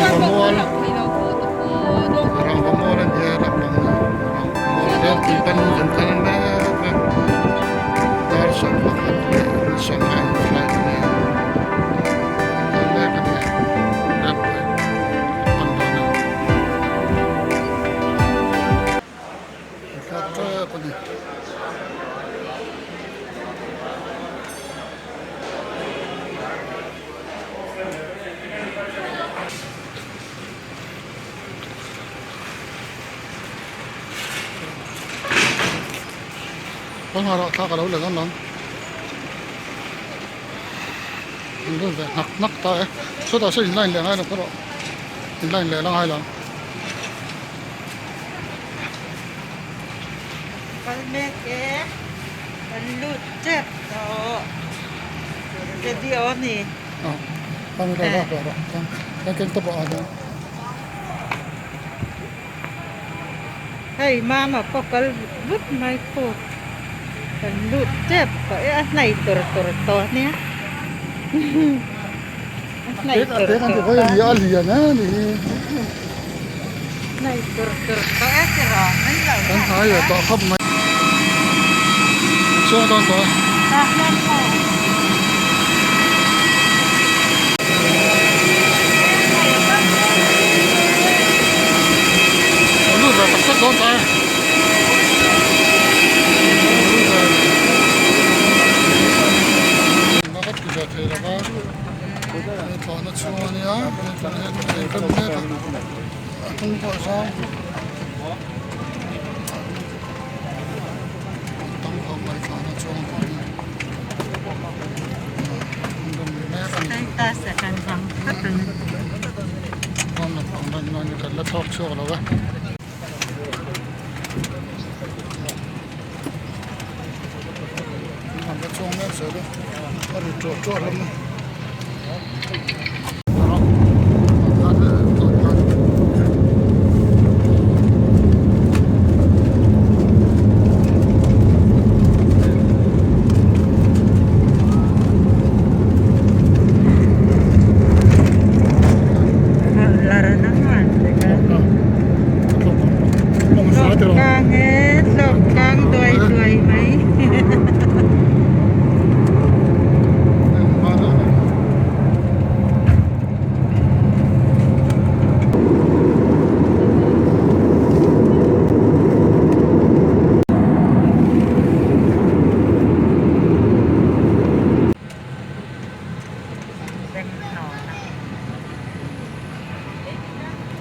Rangvamual Rangvamual a nia lam lang tui pan kan kal mek a dar 11 leh sanga flight a nia kan kal mek a nia airport pan dawn a thlak tep a ni. Kawngah erawh thla ka lo la dawn lo an lut ve hnak hnak ta e chutah sawn in line leh ngai lo erawh in line leh la ngai lo. Kal mek e kan lut tep tawh ready aw ni. Hei mama pawh kal vut vut mai khu kan lut tep tawh e a hnai tur tur tawh ania a hnai tur tur tawh hnai tur tur tawh e tiraw mai lo Tam khawp mai thlahna chuang tawh hi an rawn mek a ni. Ram lampang lan nan kan la thlawk chhuak lo e. An la chuang mek zel a, a ri ṭuah ṭuah hlawm a.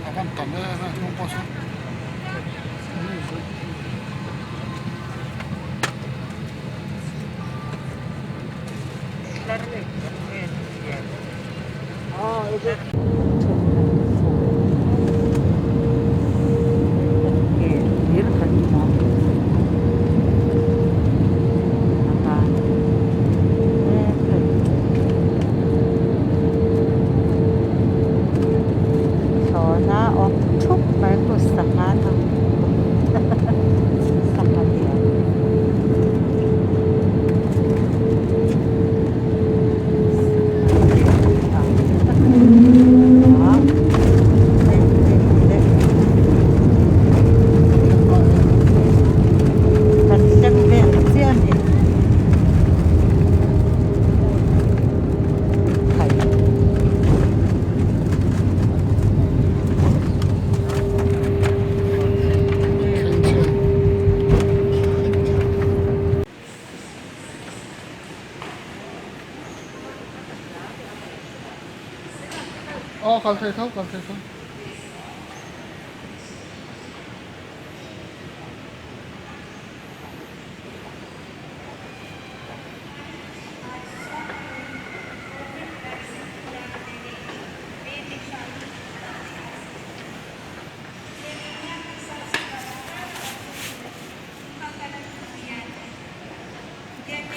A van tam em em hnung pawh sawn. Thlawhna awm thup mai khu sangha sangha lian. Kan hleng vel chiah a ni. Aw kal thei tho kal thei tho.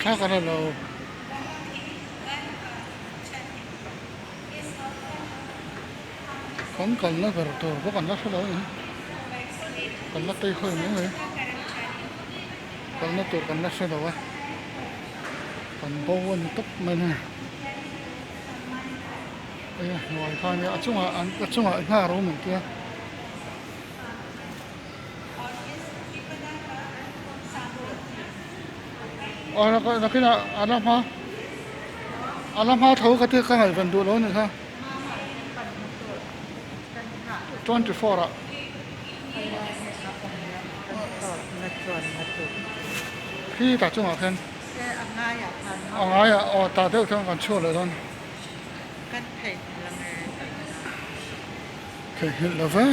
Thla ka la lo. Kan kalna ber tur pawh kan la hre lo a ni. Kan la tei hawi mai mai. Kalna tur kan la hre lo a. Kan bo a ni tawp mai a ni. Hei a hnuai kha ania a chungah an a chungah hnar a awm ang tia. Aw nakinah a la hma a la hma tho ka tia ka ngaihven duh lo a ni kha 24 ah. Khi tah chungah khian a ngaiah aw tah deuh chuan kan chhuak leh dawn. Theihnghilh lo ve.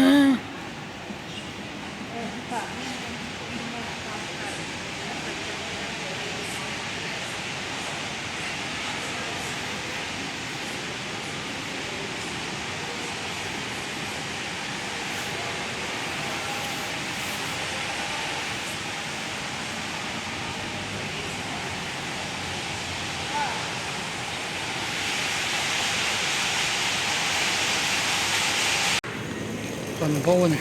Kan bo a ni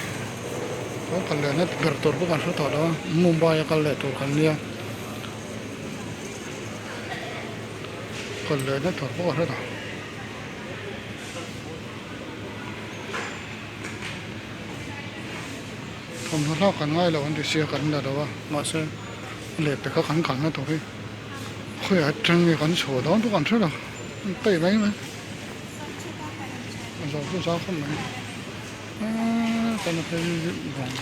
chuan kal lehna ber tur pawh kan hre tawh lo a Mumbai a kal leh tur kan nia kal lehna tur pawh ka hre tawh. Thawmhnaw hlak kan ngai lo an ti sia kan la lo a mahse a let te kha kan kalna tur hi khawiah atang nge kan chhuah dawn pawh kan hre lo an peih mai mai a zo chu zau khawp mai aaa kan a phei vang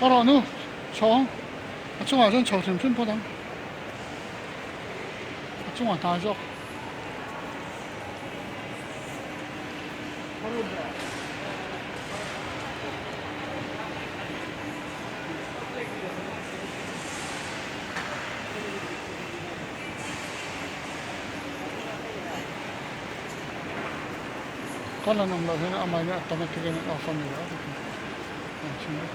a rawh nu chhawng a chungah chuan chho hrim hrim phawt ang a chungah hnai zawk. Kal an awm loh hian amah hian automatic in an off a ni lo a ti a.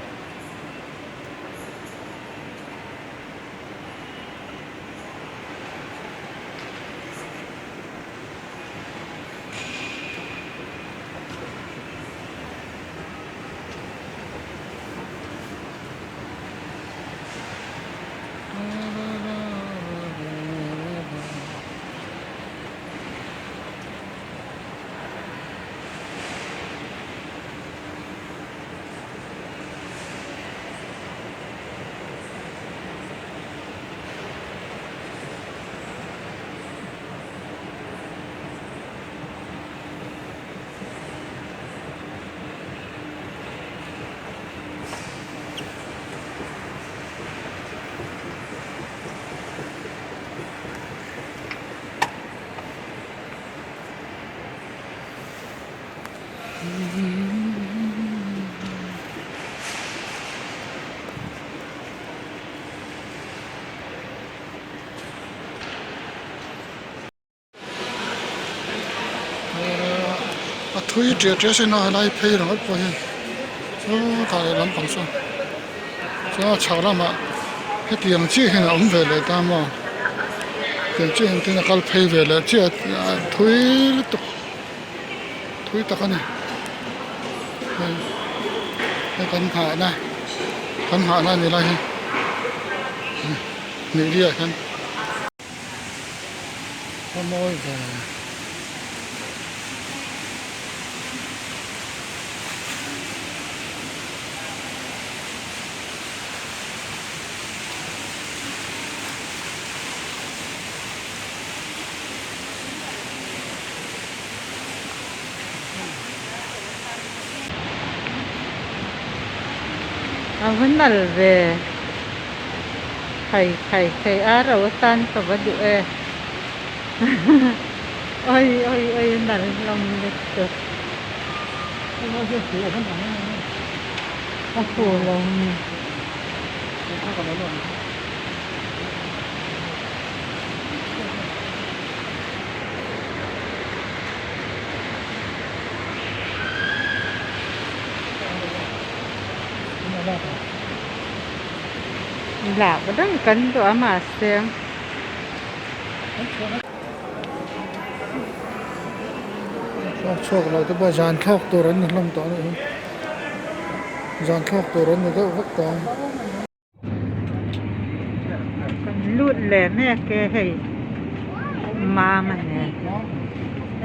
A thui ṭiah ṭiah sin a helai phei ringawt pawh hi chutah leh lampang sawn chuan a chhak lamah hetiang chiah hian a awm ve leh ta maw tiang chiah hian tin a kal phei ve leh chiah a thui lutuk. Thui tak a ni hei hei kan nghahna kan nghahna a ni lai hi hnih riah hian a mawi ve. A va nal ve khai khai khai a ro atan ka va duh e oi oi oi a nal hlawm lutuk a fu lo mi. Lak reng kan duh a mahse Thlawk chhuak lo te pawh zan thlawk tur an ni hlawm tawh a nih hi zan thlawk tur an ni deuh vek tawh ang. lut leh mek e hei mam a ni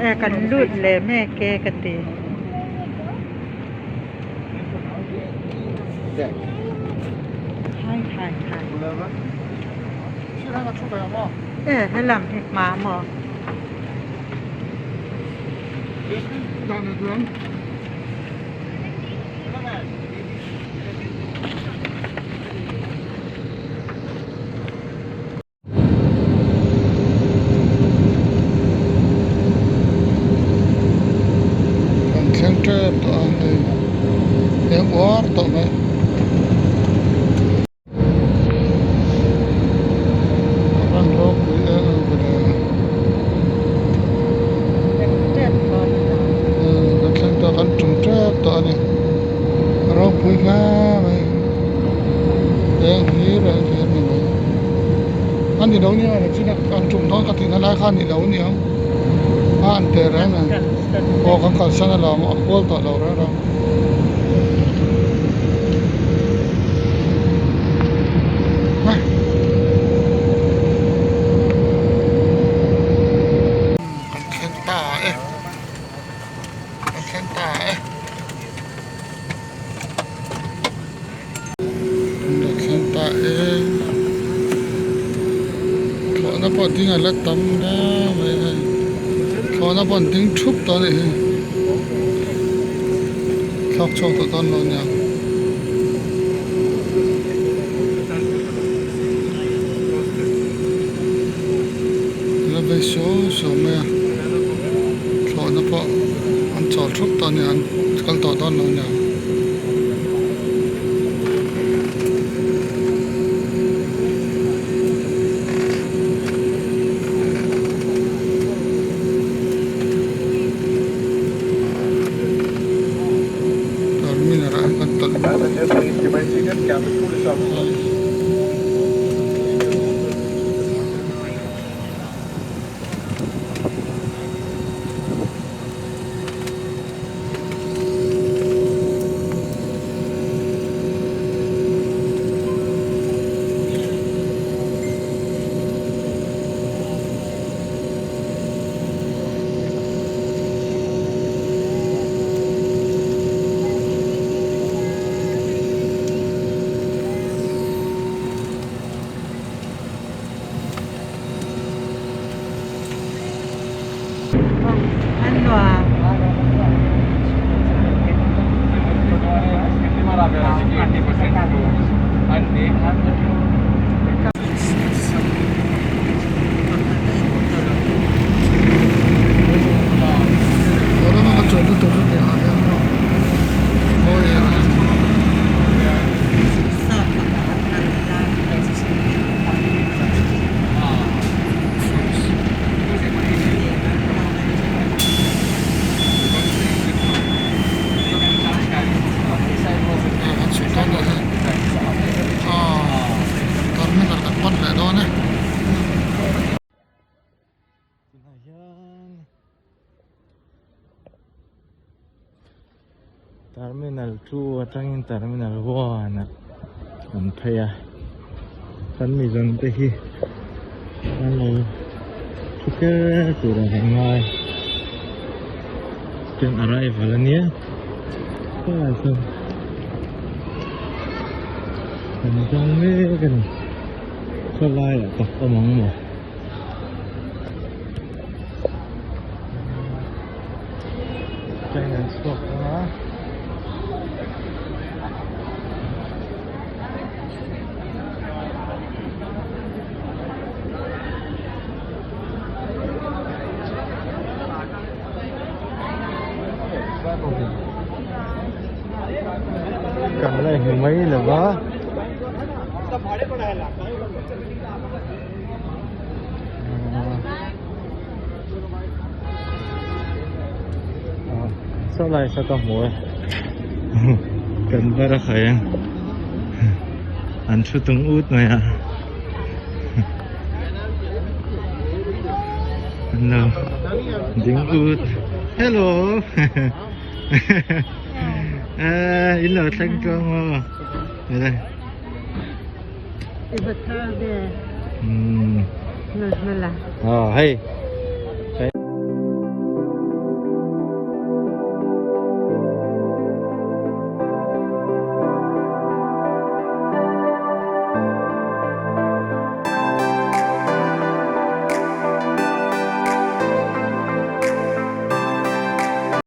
e kan lut leh mek e ka ti. Hai hai hai e helam hi hma maw. Kan thleng tep tawh a hei eng uar tawh mai. A van ropui em em ve le. Kan thleng tawh a kan tum tep tawh a ni a ropui hle mai eng hlir eng hlir a ni mai a ni lo nia a chin a an tum dawn ka tihna lai kha a ni lo aniang a an teh reng a aw kan kalsan alawm a kual tawh lo reng reng. Kan thleng ta e kan thleng ta e kan thleng ta e thlawhna pawh ding a la tam hle mai hei thlawhna pawh an ding thup tawh a nih hi thlawk chhuak tawh dawn lo nia. La vei suau suau mai a thlawhna pawh an chawl thup tawh a ni an kal tawh dawn lo nia. Terminal ah hian kan tawlh Terminal 2 atangin Terminal 1 ah an phei a kan mi zawn te hi an lo thu ker tur ah kan ngai chuan arrival ania khawiah sawn kan zawng mek ani khawlai ah tak awm ang maw. Train an chhuak dawn a. Kan la hmu mai lo va. Saw lai saw ka hmu e kan bar a khai ang an thu tung ut mai a an lo ding ut hello in lo thleng tluang maw. I va thar ve. Umm. Nula. Aw hei.